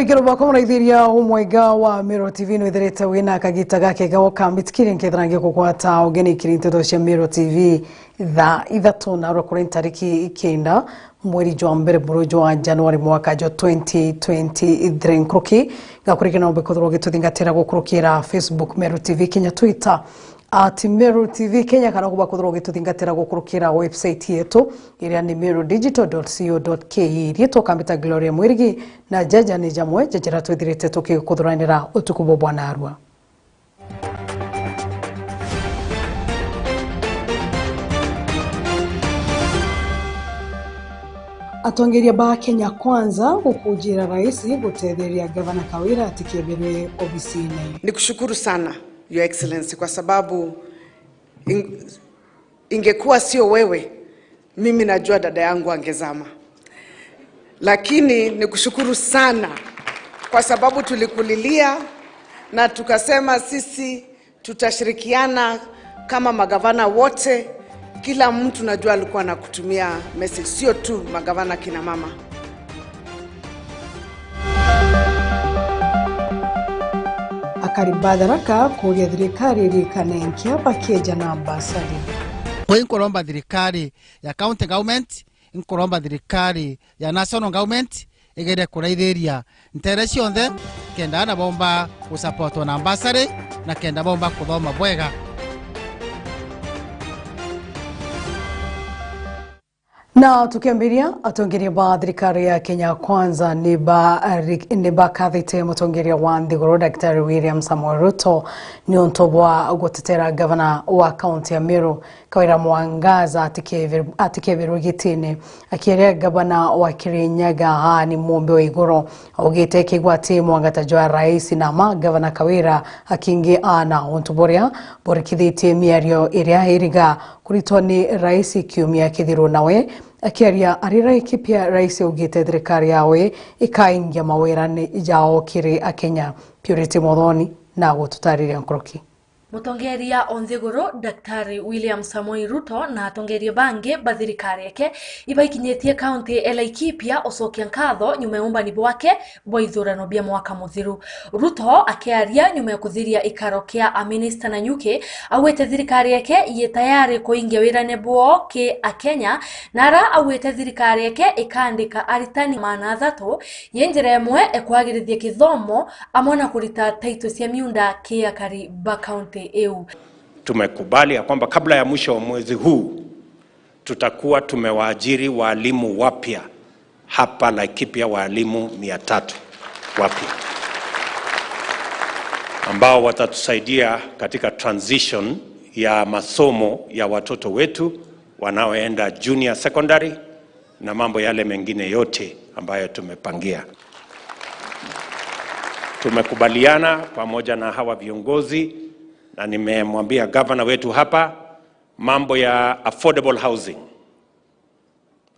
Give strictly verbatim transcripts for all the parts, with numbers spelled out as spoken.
Iguru bwakwa muraithiria umwega wa Meru T V, nwithirite wina kagita gakega wa kambitikiri nkethira ngikugwata ugeni kiri nteto cia Meru T V thaa ithatu na rukuri ntariki kenda mweri jwa mbere buru jwa Januari mwaka jwa twenty twenty-three. Nkuruki ngakurikira na umbe kuthirwa ugituthingatira gukurukira Facebook, Meru T V Kenya, Twitter at Meru T V Kenya, kana kuba kuthirwa ugituthingatira gukurukira website yetu iria ni meru digital dot co dot ke. Riitwa ukambita Gloria Mwirigi, na jaja ni jamwe ja jaria twithirite tukikuthuranira utuku bwa bwa narua. Atongeria ba Kenya Kwanza gukujira rais gutetheria Gavana Kawira atikebirwe obisine. Nikushukuru sana, Your Excellency, kwa sababu in-, ingekuwa sio wewe, mimi najua dada yangu angezama. Lakini nikushukuru sana kwa sababu tulikulilia na tukasema sisi tutashirikiana kama magavana wote. Kila mtu najua alikuwa anakutumia message, sio tu magavana kina mama. Akari ba Tharaka kuria thirikari irikane nkia bakeja na mbasari. Kwi nkuromba thirikari ya county government, nkuromba thirikari ya national government igerie kuraithiria ntere cionthe kenda ana bomba gusapotwa na mbasari na kenda bomba kuthoma bwega. Na tukiambiria, atongeria ba thirikari ya Kenya Kwanza ni ba-, ni bakathite mutongeria wa nthiguru Daktari William Samoei Ruto ni untu bwa gutetera gavana wa kaunti ya Meru Kawira Mwangaza atikever-, atikebirwe gitine. Akiaria gavana wa Kirinyaga, Anne Mumbi Waiguru, augite kigwati mwangata jwa rais na ma gavana Kawira akingi ana untu buria burikithitie miario iria iriga kuritwa ni rais kiumia kithiru. Nawe akiaria ari Laikipia, rais augite thirikari yawe ikaingia mawirane jao kiri Akenya. Purity Muthoni na gututariria nkuruki. Mutongeria o nthiguru, Daktari William Samoei Ruto na atongeria bangi ba thirikari yake ibaikinyitie kaunti ya Laikipia ucokia nkatho nyuma ya umbani bwake bwa ithurano bia mwaka muthiru. Ruto akiaria nyuma ya kuthiria ikaro kia aminista Nanyuki, augite thirikari yake yi tayari kuingia wirane bwoo ki Akenya, na ara augite thirikari yake ikandika aritani maana athatu yi njira imwe ya kwagirithia kithomo amwe na kurita taito cia miunda ki akari ba kaunti iu. Tumekubali ya kwamba kabla ya mwisho wa mwezi huu tutakuwa tumewaajiri walimu wapya hapa Laikipia, walimu mia tatu wapya ambao watatusaidia katika transition ya masomo ya watoto wetu wanaoenda junior secondary na mambo yale mengine yote ambayo tumepangia. Tumekubaliana pamoja na hawa viongozi, na nimemwambia gavana wetu hapa, mambo ya affordable housing,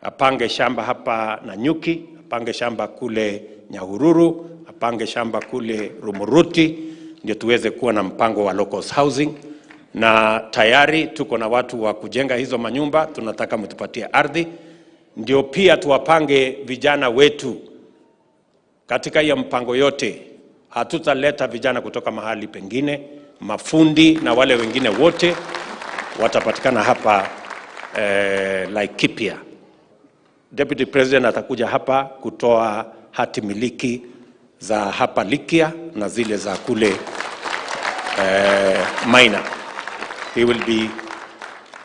apange shamba hapa Nanyuki, apange shamba kule Nyahururu, apange shamba kule Rumuruti, ndio tuweze kuwa na mpango wa low cost housing. Na tayari tuko na watu wa kujenga hizo manyumba, tunataka mtupatie ardhi, ndio pia tuwapange vijana wetu. Katika hiyo mpango yote, hatutaleta vijana kutoka mahali pengine, mafundi na wale wengine wote watapatikana hapa, eh, Laikipia. Deputy President atakuja hapa kutoa hati miliki za hapa Laikipia na zile za kule, eh, Maina. He will be,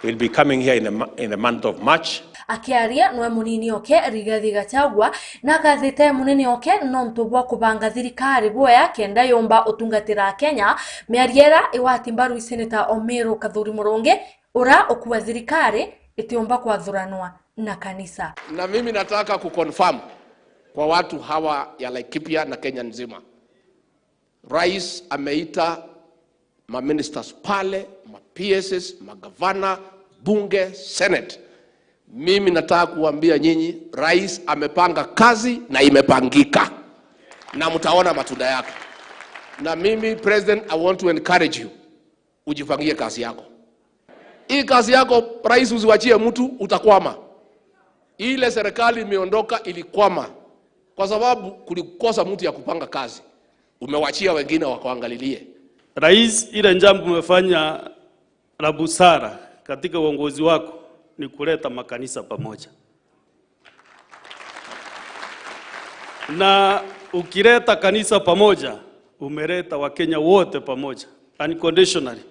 he will be coming here in the mo-, in the month of March. Akiaria nwe munini oke Rigathi Gachagua, na akathite munene oke nontu bwa kubanga thirikari bwea kenda yumba utungatira Akenya, miario ira igwati mbaru i Senator o Meru Kathuri Murungi, ura ukua thirikari itiumba kwathuranwa na kanisa. Na mimi nataka kuconfirm kwa watu hawa ya Laikipia na Kenya nzima. Rais ameita maministers pale, ma P S, magavana, bunge, senate. Mimi nataka kuambia nyinyi, rais amepanga kazi na imepangika. Na mtaona matunda yake. Na mimi, President, I want to encourage you. Ujipangie kazi yako. Hii kazi yako, rais, usiwachie mtu, utakwama. Ile serikali imeondoka ilikwama kwa sababu kulikosa mtu ya kupanga kazi, umewachia wengine wakuangalilie. Rais, ile jambo umefanya la busara katika uongozi wako ni kuleta makanisa pamoja. Na ukileta kanisa pamoja, umeleta Wakenya wote pamoja, unconditionally.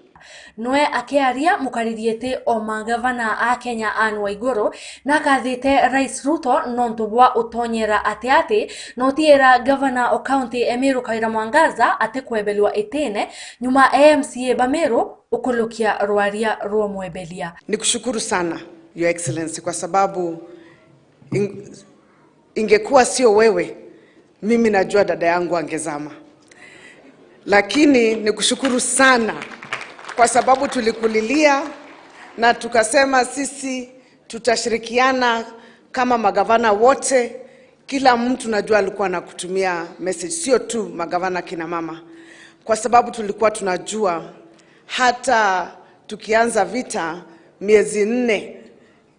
Nwe akiaria, mukariri iti o magavana a Kenya Anne Waiguru nakathite Rais Ruto nontu bwa utonyera ati ati na utiira gavana o kaunti e Meru Kawira Mwangaza atikwebelwa itine nyuma e M C A ba Meru ukulukia rwaria rwa mwebelia. Nikushukuru sana, Your Excellency, kwa sababu in-, ingekuwa sio wewe, mimi najua dada yangu angezama. Lakini nikushukuru sana kwa sababu tulikulilia na tukasema sisi tutashirikiana kama magavana wote. Kila mtu najua alikuwa anakutumia message, sio tu magavana, kina mama, kwa sababu tulikuwa tunajua hata tukianza vita miezi nne,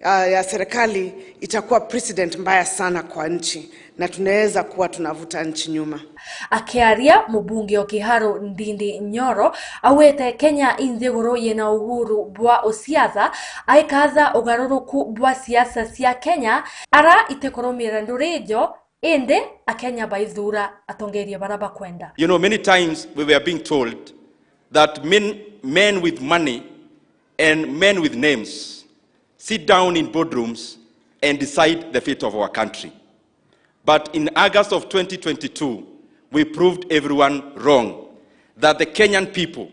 ah, ya serikali itakuwa precedent mbaya sana kwa nchi, na tunaweza kuwa tunavuta nchi nyuma. Akiaria, mubunge o Kiharu Ndindi Nyoro augite Kenya inthiguru yina uhuru bwa usiasa, aikatha ugaruruku bwa siasa cia Kenya ara itikurumira ndurijo, indi Akenya baithuura atongeria bara bakwenda. You know, many times we were being told that men, men with money and men with names sit down in boardrooms and decide the fate of our country. But in August of twenty twenty-two, we proved everyone wrong, that the Kenyan people,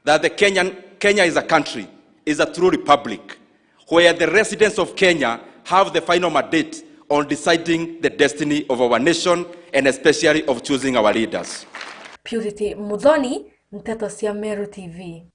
that the Kenyan, Kenya is a country, is a true republic, where the residents of Kenya have the final mandate on deciding the destiny of our nation and especially of choosing our leaders. Purity Muthoni, Nteto cia Meru T V.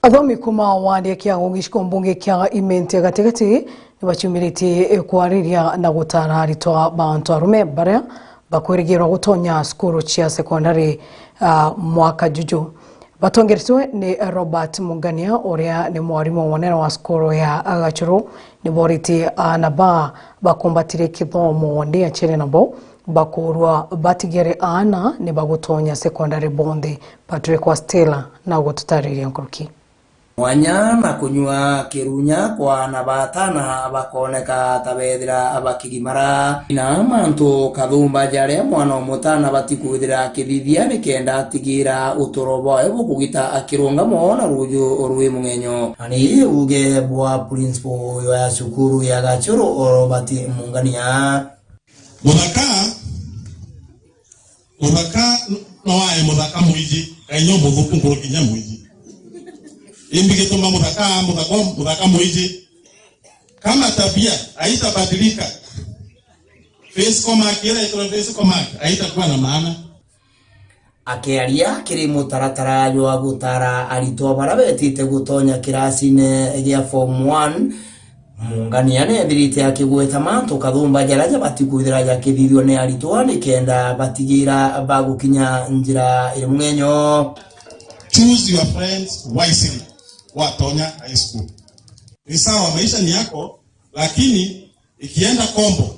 Athomi kuuma wadi ya Kiagu gicigo mbunge kia Imenti ya gatigati ni baciumiritie kwariria na gutara aritwa ba antu arume baria bakwirigirwa gutonya cukuru cia sekondari, ah, mwaka juju. Batongeretwe ni Robert Mungania, uria ni mwarimu munene wa cukuru ya Gachuru, ni boritie aana ba bakumbatire kithomo wadi ya Chere nabo bakurwa batigere aana ni bagutonya sekondari bonthe. Patrick Wastela na gututariria nkuruki. Mwanya na kunyua kirunya kwa aana ba atana bakoneka ta bethira bakigimara. Na mantu kathumba jaria mwana o mutana bati kwithira akithithia nikenda atigira uturo bwawe bukugita akirungama na ruju rwi mung'enyo. Na ni uge bwa principal ya cukuru ya Gachuru, Robert Mungania. Muthaka, muthaka no ae muthaka mwiji, Ngai no muthuku nkuruki nya mwiji. Imbi gituma muthaka, muthaka, muthaka mwiji. Kama tabia haitabadilika, physical mark, ile iko physical mark, haitakuwa na maana. Akiaria kiri mutaratara jwa gutara aritwa baria betite gutonya kirasine gia form one, Mungania neethirite akigweta mantu kathumba jaria jabati kwithira jakithithua ni aritwa nikenda batigira bagukinya njira iri mung'enyo. Choose your friends wisely watonya high school. Ni sawa, maisha ni yako, lakini ikienda kombo,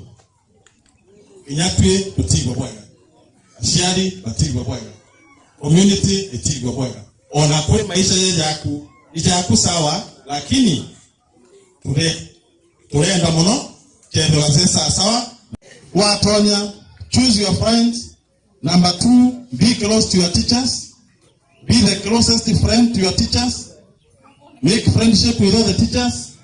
kinya twi tutigwe bwega, aciari batigwe bwega, community itigwe bwega. Ona kwi maisha je jaku, ni jaku sawa, lakini ture-, turenda muno kethirwa se sawa sawa. Watonya, choose your friends. Number two, be close to your teachers. Be the closest friend to your teachers. Make friendship with all the teachers.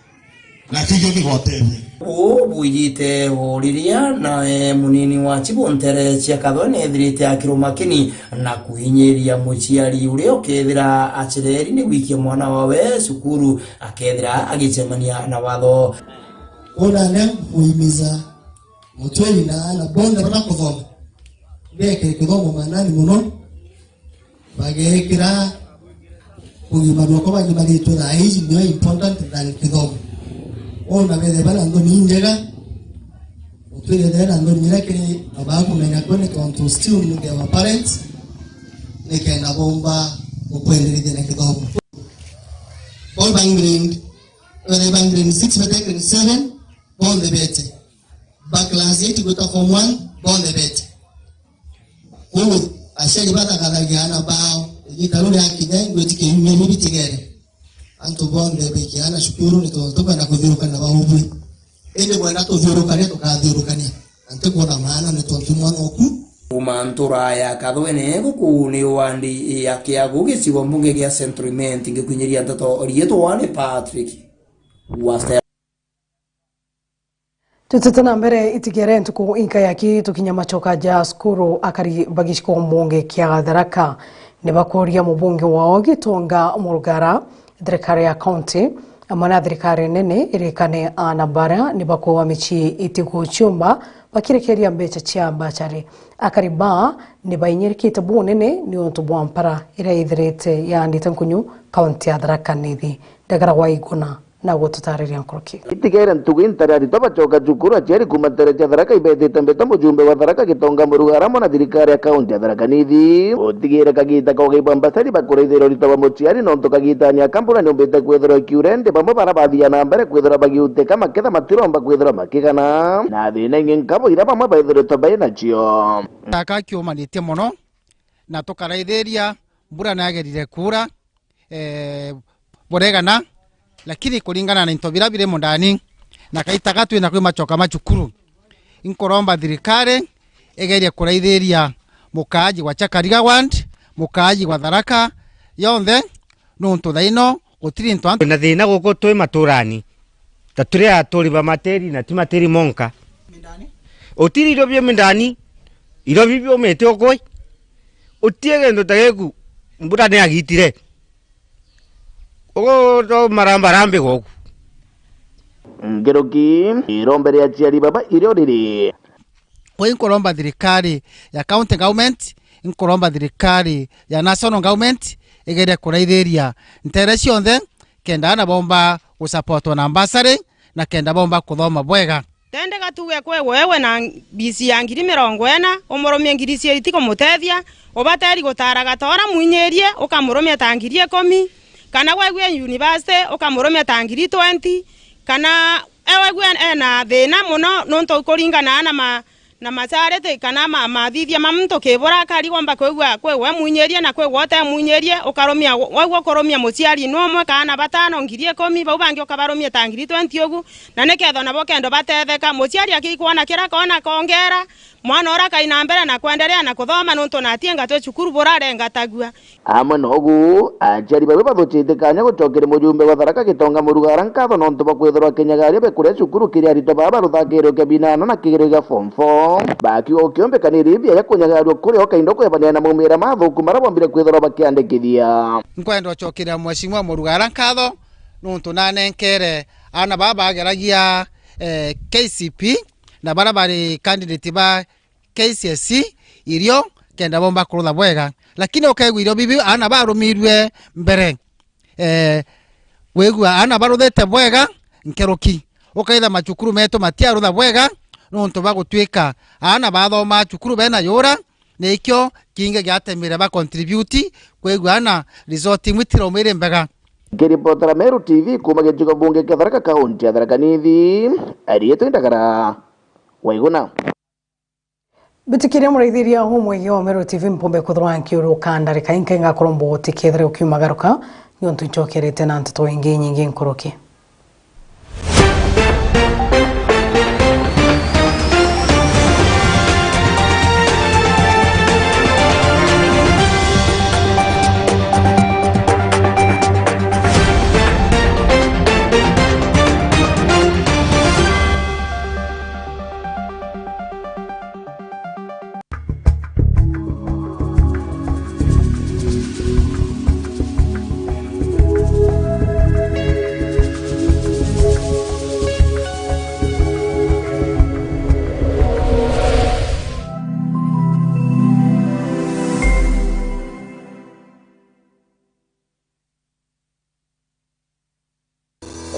Na kigio gigotethia. Uu bwijite o riria nae munini wa Chibu ntere cia Kathwe neethirite akiruma kini na kuhinyiria muciari uria ukethira acereri ni gwikia mwana wawe cukuru akethira agicemania na watho. Ona nem kuhimiza mutweri na ana bonthe barakuthoma beke kithomo manani muno. Bagekira kugimarua kwa bagimaritwe thaa iji nio important than kithomo. Ona bethe bana nthoni injega, utwire thena nthoni iria kiri abakumenya kwe ni tontu still ni our parents, nikenda bomba gukwenderithia na kithomo. All bang grade, whether bang grade six, whether grade seven, bonthe bete. Ba class eight gwita form one, bonthe bete. Kwou aciari bathagathagia aana bao, igita riu riakinya, ingwitikia biumia biu bitigere. Antu bonthe baikia aana cukuru, ni tontu tukwenda kuthiurukania na baubui. Indi bwenda tuthiurukanie, tukathiurukania. Na ntikwona maana ni tontu mwana oku. Kuuma ntura ya Kathwene guku ni wandi ya Kiagu, gicigo mbunge gia Central Imenti, ngikwinyiria nteto riitwa ni Patrick Wastela. Tutete na mbere, itigere ntuku inkayaki tukinya machoka ja cukuru, akari ba gicigo mbunge kia Tharaka nibakuria mubunge wao Gitonga Murugara, thirikari ya kaunti amwe na thirikari nene irikane aana baria nibakuawa micii itiguciumba bakirekeria mbeca cia mbachari. Akari baa nibainyirikite bunene niuntu bwa mpara iria ithirite yaandite nkunyu kaunti ya Tharaka Nithi. Ndagara wa Iguna na gututariria nkuruki. Itigere ntugu intari aritwa bacoka cukuru, aciari kuuma ntere cia Tharaka ibetite mbeta mujumbe wa Tharaka Gitonga Murugara amwe na thirikari ya kaunti ya Tharaka Nithi utigire kagita kogaibwa mbasari bakuraithira uritwa bwa muciari, nontu kagitani aka mbura niumbite kwithirwa ikiura, indi bamwe bara bathia na mbere kwithirwa bagiuteka maketha matiromba kwithirwa makigana na thina ingi nkabo iria bamwe baithiritwe bai nacio. Gaka kiumanitie mono na tukaraithiria mbura nagerire kuura, eh, buregana, lakini kuringana na into biria biri mundani na kaitaga twina kwi machoka ma cukuru, inkuromba thirikari igerie kuraithiria mukaaji wa Chakariga ward, mukaaji wa Tharaka yonthe, nuntu thaino gutiri into antu. Kwina thina guku twi maturani, ta turi aturi ba matiri na ti matiri monka. Utiri irio bio mindani, irio bibiumite ukui. Utie gintu ta giku, mbura ni agitire. Ugu to maramba rambi guku. Ngeroki irombere aciari baba irio riri. Kwi nkuromba thirikari ya county government, nkuromba thirikari ya national government igerie kuraithiria ntere cionthe, kenda aana bomba gusapotwa na mbasari na kenda bomba kuthoma bwega. Tende gatuge kwi wewe na bisi ya ngiri mirongo ina, umurumie ngiri ciiri ti kumutethia, ubateri gutaraga ta uria mwinyirie, ukamurumia ta ngiri ikumi, kana wegwie university, ukamurumia ta ngiri twenty, kana ewegwie ena thina mono, nontu kuringana na ma-, na macharity kana ma-, mathithia ma muntu kibura, akari gomba kwigua kwi we mwinyirie na kwi we utemwinyirie, ukarumia, wegua ukurumia muciari numwe kana batano ngiri ikumi, bau bangi ukabarumia ta ngiri twenty ugu, na niketha nabo kendo batetheka. Muciari akikwona kira kona kongera, mwana ura akaina mbere na kwenderea na kuthoma, nontu natie ngatwe cukuru burarengatagua. Amwe na ugu, aciari bawe bathuchite kanya gucokeria mujumbe wa Tharaka Gitonga Murugara nkatho nontu bwa kwithirwa akinyagaria be kuria cukuru kiri aritwa baa ba ruthakiro kia binana na kigerio gia form four, bakiuga gukiombekana iri biaya kunyagaria kuria o kainda kwebania na maumira mathuku maria bombire kwithirwa bakiandikithia. Nkwenda gucokeria Mheshimiwa Murugara nkatho nontu nanenkere aana baa bageragia, eh, K C P na baria bari candidate ba K C S E irio kenda bomba kurutha bwega. Lakini ukaigua irio bibi aana barumirue mbere. Eh, wigua aana baruthite bwega nkeruki. Ukaitha macukuru metu matiarutha bwega nontu bwa gutuika aana bathoma cukuru bena yura, na ikio kingi giatemire ba contribute kwigua aana result imwe itirauma iri mbega. Ngiripotera Meru T V kuuma gicigo mbunge kia Tharaka, kaunti ya Tharaka Nithi, arietwe Ndagara Waiguna. Mbitikiria muraithiria umwe wa Meru T V, mpumbe kuthirwa nkiuruka ndarika inke ngakorwo mbugutikethire ukiumagaruka, niuntu ncokerete na nteto ingi inyingi nkuruki.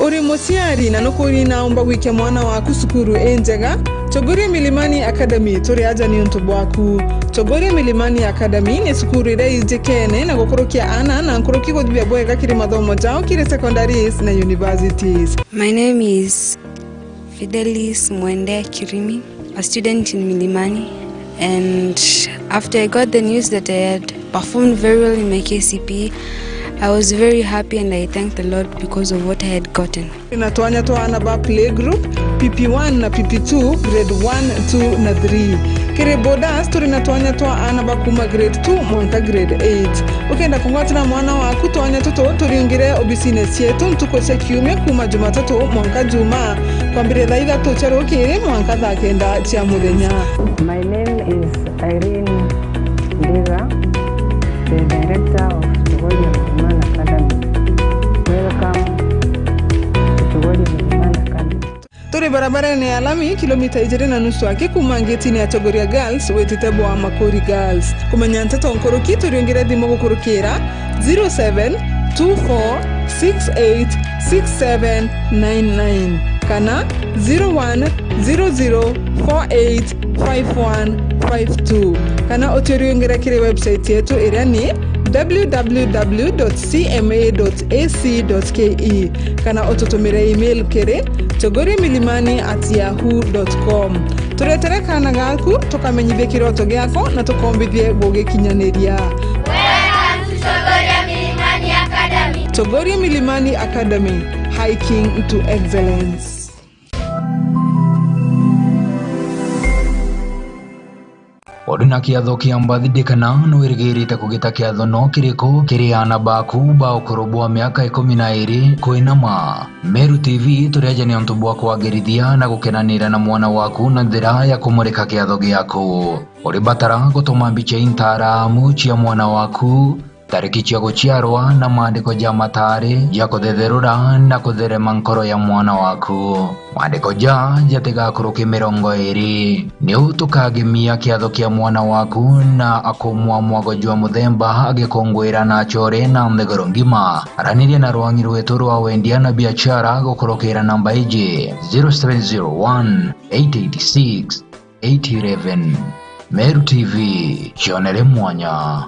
Uri muciari na nukwina umba gwikia mwana waku cukuru injega? Chogoria Milimani Academy, turi aja niuntu bwaku. Chogoria Milimani Academy ni cukuru iria ijikene na gukurukia aana na nkuruki guthithia bwega kiri mathomo jao kiri secondaries na universities. My name is Fidelis Mwende Kirimi, a student in Milimani, and after I got the news that I had performed very well in my K C P E, I was very happy and I thanked the Lord because of what I had gotten. Turi na twanya twa aana ba playgroup, P P one na P P two, grade one, two na three. Kiri boarders, turi na twanya twa aana ba kuuma grade two mwanka grade eight. Ukenda kugwatira mwana waku twanya tutu, turiungire obisine cietu ntuku cia kiumia kuuma Jumatatu mwanka Jumaa, kwambiria thaa ithatu cia rukiri mwanka thaa kenda cia muthenya. My name is Irene Ndiga, the director of Chogoria Milimani Academy. Welcome to Chogoria Milimani Academy. Turi barabarene ya lami, kilomita ijiri na nusu aki kuuma ngitine ya Chogoria Girls, witite bwa Makuri Girls. Kumenya nteto nkuruki, turiungire thimu gukurukira zero seven two four six eight six seven nine nine kana zero one zero zero four eight five one five two, kana utiuriungire kiri website yetu iria ni w w w dot c m a dot a c dot k e, kana ututumire email kiri chogoria milimani at yahoo dot com. Turetere kaana gaku, tukamenyithie kiroto giako na tukombithie gugikinyaniria. Welcome to Chogoria Milimani Academy. Chogoria Milimani Academy, hiking to excellence. Uri na kiatho kia birthday kana nwirigirite kugita kiatho no kiriku kiri aana baku ba ukuru bwa miaka ikumi na iiri kwinama? Meru T V turiaja ni untu bwa kwagirithia na gukenanira na mwana waku na njira ya kumurika kiatho giaku. Uribatara gutuma mbica intaramu cia mwana waku, tariki cia guciarwa na maandiko ja mataari ja kuthetherura na kutherema nkoro ya mwana waku. Maandiko ja jatigakuruke mirongo iiri. Niu tukagemia kiatho kia mwana waku na akumwa mwago jwa muthemba agikunguira na achore na nthiguru ngima. Araniria na rwang'i rwetu rwa wendia na biachara gukurukira namba iji, zero seven zero one, eight eight six, eight eleven. Meru T V, cionere mwanya.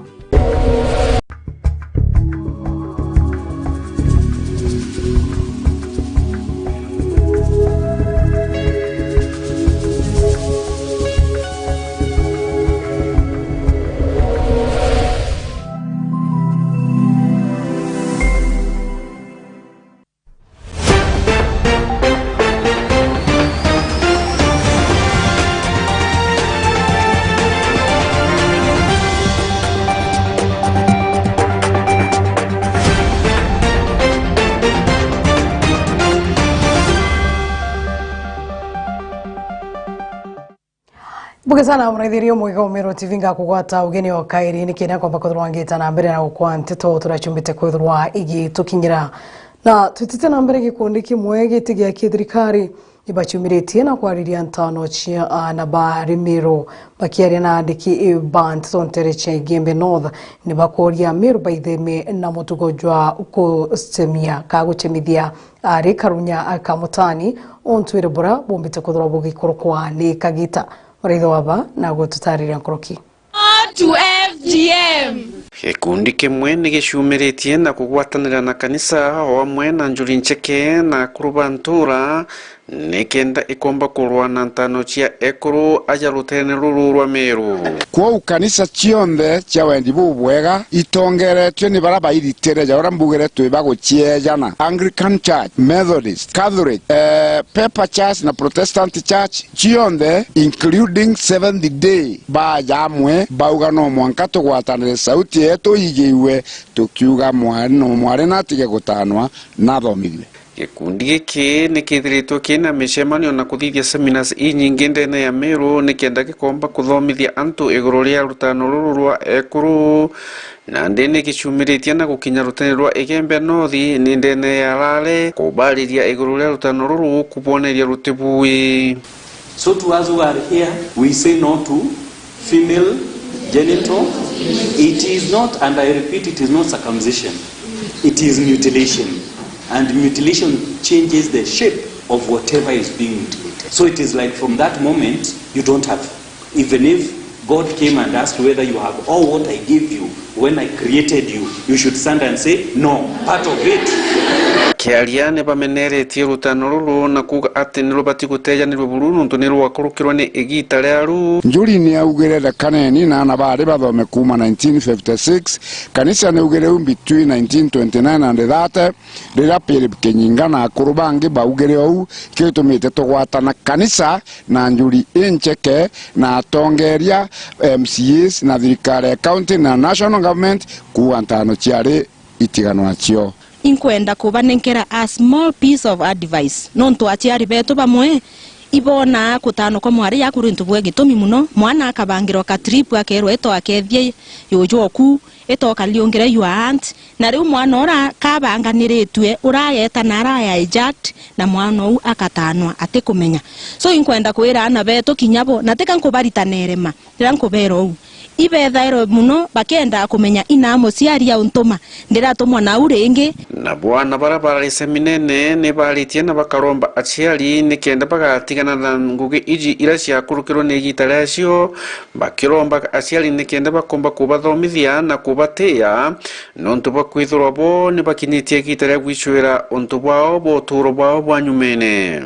Mbuge sana, muraithiria mwega wa Meru T V, ngakugwata ugeni o kairi, ni kenda kwamba kwithirwa ngita na mbere na gukwa nteto turachumbite kwithirwa igitukinyira. Na twitite na mbere, gikundi kimwe giti gia kithirikari ibachumiritie na kwariria ntano cia aana ba Rimiru. Bakiaria na andiki ba nteto ntere cia Igembe North, ni bakoria Meru baitheme na mutugo jwa gucemia ka gucemithia ari karunya ka mutani, untwire bura bumbite kwithirwa bugikurukwa ni kagita. Muraitho waba na gututariria nkuruki. To F G M. Gikundi kimwe ni gicumiritie na kugwatanira na kanisa o amwe na njuri ncheke na akuru ba ntura, ni kenda ikomba kurwa na ntano cia ekuru aja ruteene ruru rwa Meru. Kwou kanisa cionthe cia wendi bubwega itongeretue ni bara bairitire ja uria mbugire twi ba guciejana, Anglican Church, Methodist, Catholic, eh, Paper Church na Protestant Church, cionthe, including Seventh Day, baja amwe, bauga no mwanka tugwatanire, sauti yetu igiiwe, tukiuga mwari no mwari natige gutanwa, nathomithue. Gikundi giki ni kithiritwe kina micemanio na kuthithia seminars inyingi ndene ya Meru, ni kenda gikomba kuthomithia antu iguru ria rutano ruru rwa ekuru. Nandi ni gicumiritie na gukinya rutene rwa Igembe North ni ndene ya Lare, kubariria iguru ria rutano ruru kubwoneria rutibui. So to us who are here, we say no to female genital. It is not, and I repeat, it is not circumcision. It is mutilation. And mutilation changes the shape of whatever is being mutilated. So it is like from that moment, you don't have Even if God came and asked whether you have all what I gave you when I created you, you should stand and say, "No, part of it." Bakiaria ni bameneretie rutano ruru na kuuga ati ni rubati gutejanirua buru nontu ni rwakurukirwa ni igiita riaru. Njuri ni augire, "Rekaneni na aana baari bathome kuuma nineteen fifty-six." Kanisa ni augire u between nineteen twenty-nine and thirty, riria Philip Kinyinga na akuru bangi baugire ou, ikio gitumite tugwatana kanisa na njuri incheke na atongeria, M C As na thirikari ya county na national government kuuga ntano ciari itiganwa cio. Inkwenda kubanenkera a small piece of advice, nontu aciari betu bamwe ibonaa kutano kwa mwari yakuru into bwa gitumi muno. Mwana akabangirwa ka trip, akerwa ito akethie yuju oku, ito ukaliungire your aunt, na riu mwana ura kabanganiritue urayeta na araya hijacked, na mwana uu akatanwa atikumenya. So inkwenda kwira aana betu kinya bo, na tika nkubarita nerema, riria nkubera uu, ibethairwe muno bakiendaa kumenya inaa muciari auntuma, ndiratumwa nau ringi. Na bwana bara barari seminene ni baritie na bakaromba aciari nikenda bagatigana na ngugi iji iria ciakurukirwe ni igiita riacio, bakiromba aciari nikenda bakomba kubathomithia na kubatia, nontu bwa kwithirwa bo ni bakinyitie igiita ria gwicwira untu bwao bwa uturo bwao bwa nyumene.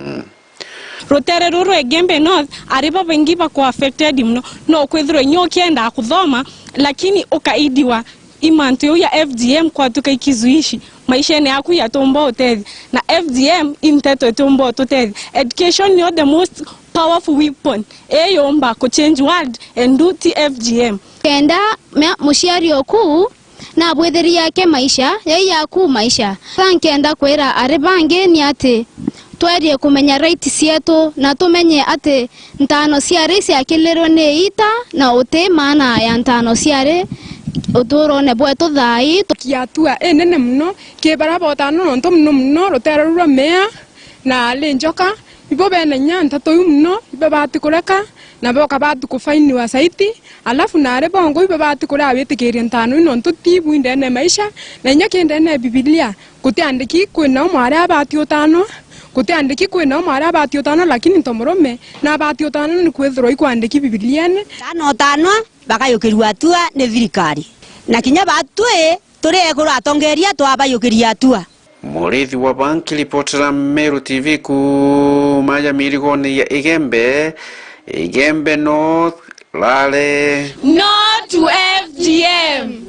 Rutere ruru rwa Igembe North, ari babaingi bakwa affected muno. No kwithirwa inya ukiendaa kuthoma, lakini ukaidiwa i mantu jau ya F G M kwatuka ikizuishi maishene yaku yatumba utethia. Na F G M i nteto itumba ututethia. Education nio the most powerful weapon. Ii yumba ku change world and do ti F G M. Kenda mea-, muciari oku nabwithirie ake maisha, yai yaku maisha. Tha nkenda kwira ari bangi ni ati twerie kumenya right cietu na tumenye ati ntano ciari ciakilirwe ni iita na uti maana ya ntano ciari uturone bwetu thaa ii. Kiatua inene muno ki baria botano, nontu muno muno rutere ruru rwa mea na ari njoka, ibo bena inya nteto iu muno, ibo bati kureka, na boka bati kufainiwa saiti, alafu nari bongo ibo bati kuria witikiria ntano iu, nontu ti bu indene maisha, na inya ki ndene Bibilia, gutiandiki kwina umwe aria abati utanwa, gutiandiki kwina umwe aria abati utanwa, lakini nto murume nabati utanwa ni kwithirwa ikwandiki Bibiliene. Tano utanwa bakayukirua atua ni thirikari, na kinya batwi turi ekuru atongeria twabayukiria atua. Murithi wa Banki, ripotera Meru T V kuuma ya mirigone ya Igembe, Igembe North, Lare. No to F G M.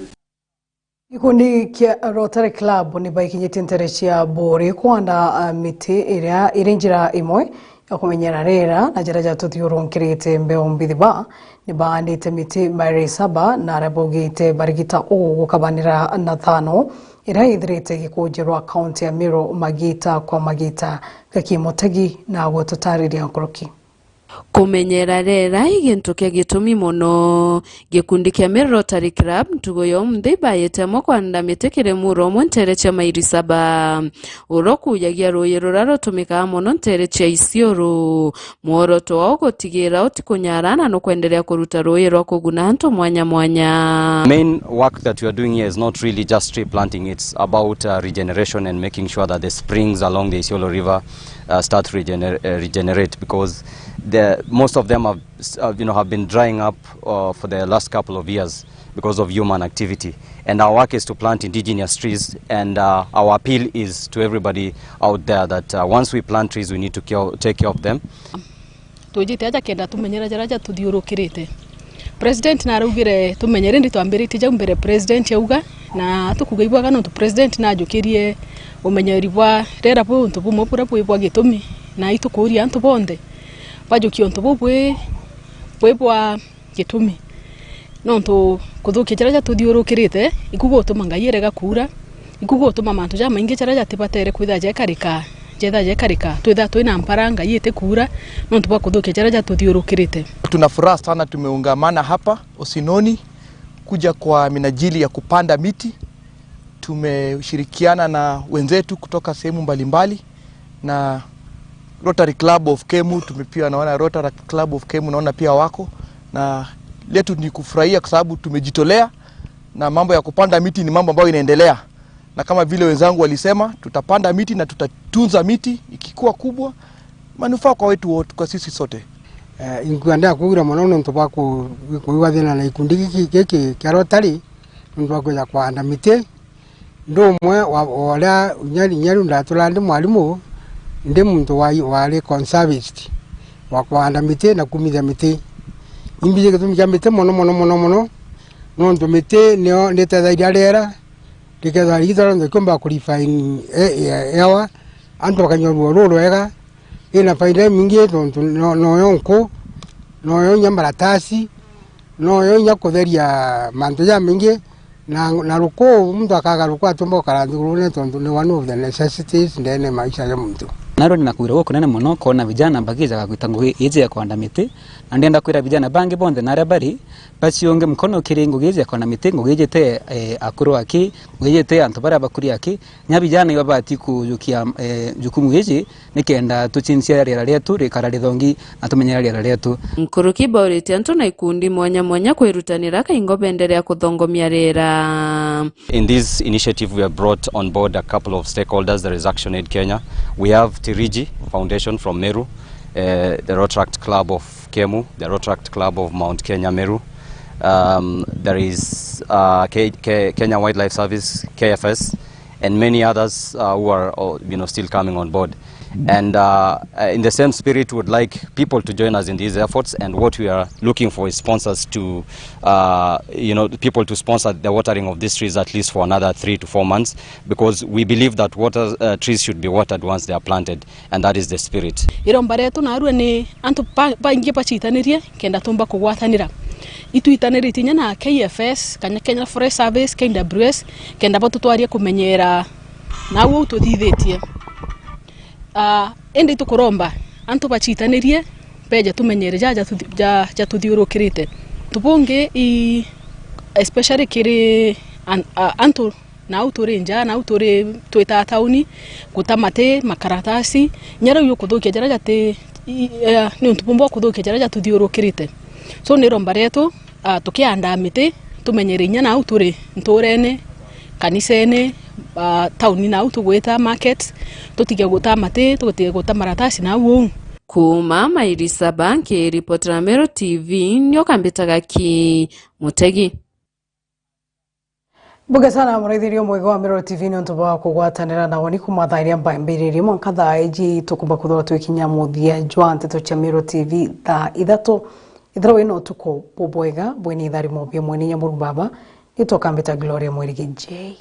Gikundi kia Rotary Club ni baikinyitie ntere cia Buri kwanda, ah, miti iria iri njira imwe ya kumenyera riera na jaria jatuthiurunkirite mbeu mbithi ba ni baandite miti mairi saba na aria baugite barigita uu gukabanira na thano iria ithirite gikunjirwa kaunti ya Meru magita kwa magita. Gaki Mutegi na gututariria nkuruki. Kumenyera rera i gintu kia gitumi mono. Gikundi kia Meru Rotary Club ntugo ya umunthi ibayite amwe kwanda miti kiri muro umwe ntere cia mairi saba, uria ukujagia ruuji ruria rutumikaga mono ntere cia Isiolo. Mworoto wao gutigira utikunyara na nukwenderea kuruta ruuji rwa kuguna antu mwanya mwanya. Main work that we are doing here is not really just tree planting, it's about, uh, regeneration and making sure that the springs along the Isiolo River, uh, start regener-, uh, regenerate, because the, most of them have, uh, you know, have been drying up, uh, for the last couple of years because of human activity. And our work is to plant indigenous trees, and, uh, our appeal is to everybody out there that, uh, once we plant trees, we need to care, take care of them. Twijite aja kenda tumenyera jaria jatuthiurukirite. President naraugire tumenyere, indi twambiritie jau mbere president auga, na tukuga ibwaga nontu president najukirie umenyeri bwa rera bwi untu bumwe buria bwi bwa gitumi, na itukuria antu bonthe bajukie untu buu bwi, bwi bwa gitumi. Nontu kuthukia jaria jatuthiurukirite, iku gutuma Ngai erega kuura, iku gutuma mantu jamaingi jaria jatibatere kwithira jekarika, jetha jekarika, twithira twina mpara Ngai itikuura, nontu bwa kuthukia jaria jatuthiurukirite. Tuna furaha sana, tumeungamana hapa Osinoni kuja kwa minajili ya kupanda miti. Tumeshirikiana na wenzetu kutoka sehemu mbalimbali na Rotary Club of Kemu, tume-, pia naona Rotary Club of Kemu naona pia wako, na letu ni kufurahia kwa sababu tumejitolea, na mambo ya kupanda miti ni mambo ambayo inaendelea, na kama vile wenzangu walisema, tutapanda miti na tutatunza miti, ikikuwa kubwa, manufaa kwa wetu wote, kwa sisi sote. Eh, inkwenda kuugira mono nontu bwa ku-, kuigua thina na gikundi giki, giki kia Rotary, nontu bwa kwija kwanda miti, Ndi umwe wa, wa uria inya, inya riu ndatura ndi mwarimu, ndi muntu wa, wari conservist wa kuanda miti na kumithia miti. Imbiji gitumi kia miti mono, mono, mono, mono, nontu miti nio nitethagia riera, rikethira riitwa rionthe rikiumba ku refine e-, e-, ewa, antu bakanyua ruo rurwega, ina faida imingi tontu no-, noyo nku, noyo inya maratasi, noyo inya kutheria mantu jamaingi, na, na ruku muntu akaga ruku atumba gukara nthigurune tontu ni one of the necessities ndene maisha ya muntu. Narua ni nakwira gukunene mono kwona vijana bakijaga gwita ngugi iji ya kwanda miti, na ndienda kwira vijana bangi bonthe na aria bari baciunge mukono kiri ngugi iji ya kwanda miti, ngugi iji ti, eh, akuru aki, ngugi iji ti antu baria bakuri aki, nya vijana ibabati kujukia, eh, jukumu iji nikenda tucincie riera rietu rikara rithongi na tumenyera riera rietu. Nkuruki baurite antu na ikundi mwanya mwanya kwirutanira kaingo benderea kuthongomia riera. In this initiative, we have brought on board a couple of stakeholders. There is ActionAid Kenya. We have Tiriji Foundation from Meru, uh, the Rotaract Club of Kemu, the Rotaract Club of Mount Kenya Meru. Um, there is, uh, Ke- Ke- Kenya Wildlife Service, K F S, and many others, uh, who are, uh, you know, still coming on board. And, uh, uh, in the same spirit, we would like people to join us in these efforts. And what we are looking for is sponsors to, uh, you know, people to sponsor the watering of these trees at least for another three to four months, because we believe that water, uh, trees should be watered once they are planted, and that is the spirit. Iromba rietu narua ni antu ba- baingi bacitanirie kenda tumba kugwatanira. Itwitaniritie inya na K F S, kana Kenya Forest Service, K W S, kenda batutwarie kumenyera na uu tuthithitie. Ah, indi tukuromba antu bacitanirie beje tumenyere ja jatuthi- ja- jatuthiurukirite. Tubungi i- especially kiri an- a- antu nau turi nja, nau turi twitaa tauni, guta mati, makaratasi, inya riu ukuthukia jaria jati i- eh, ni untu bumwe ukuthukia jaria jatuthiurukirite. So ni iromba rietu, ah, tukiandaa miti, tumenyere inya nau turi nturene, kanisene, ah, tauni nau tugwita market, tutige guta mati, tutige guta maratasi nau uu. Kuuma Mairi Saba, nkiripotera Meru T V, nioka mbitaga ki Mutegi. Mbuge sana muraithiria mwega wa Meru T V ni untu bwa kugwatanira na woni kuma thaa iria mbambiririe mwanka thaa iji tukumba kuthirwa twikinya muthia jwa nteto cia Meru T V thaa ithatu. Ithirwa wina utuku bubwega, bwina itharimo bia mwene inya Murungu Baba, nitwa kambita Gloria Mwirigi J.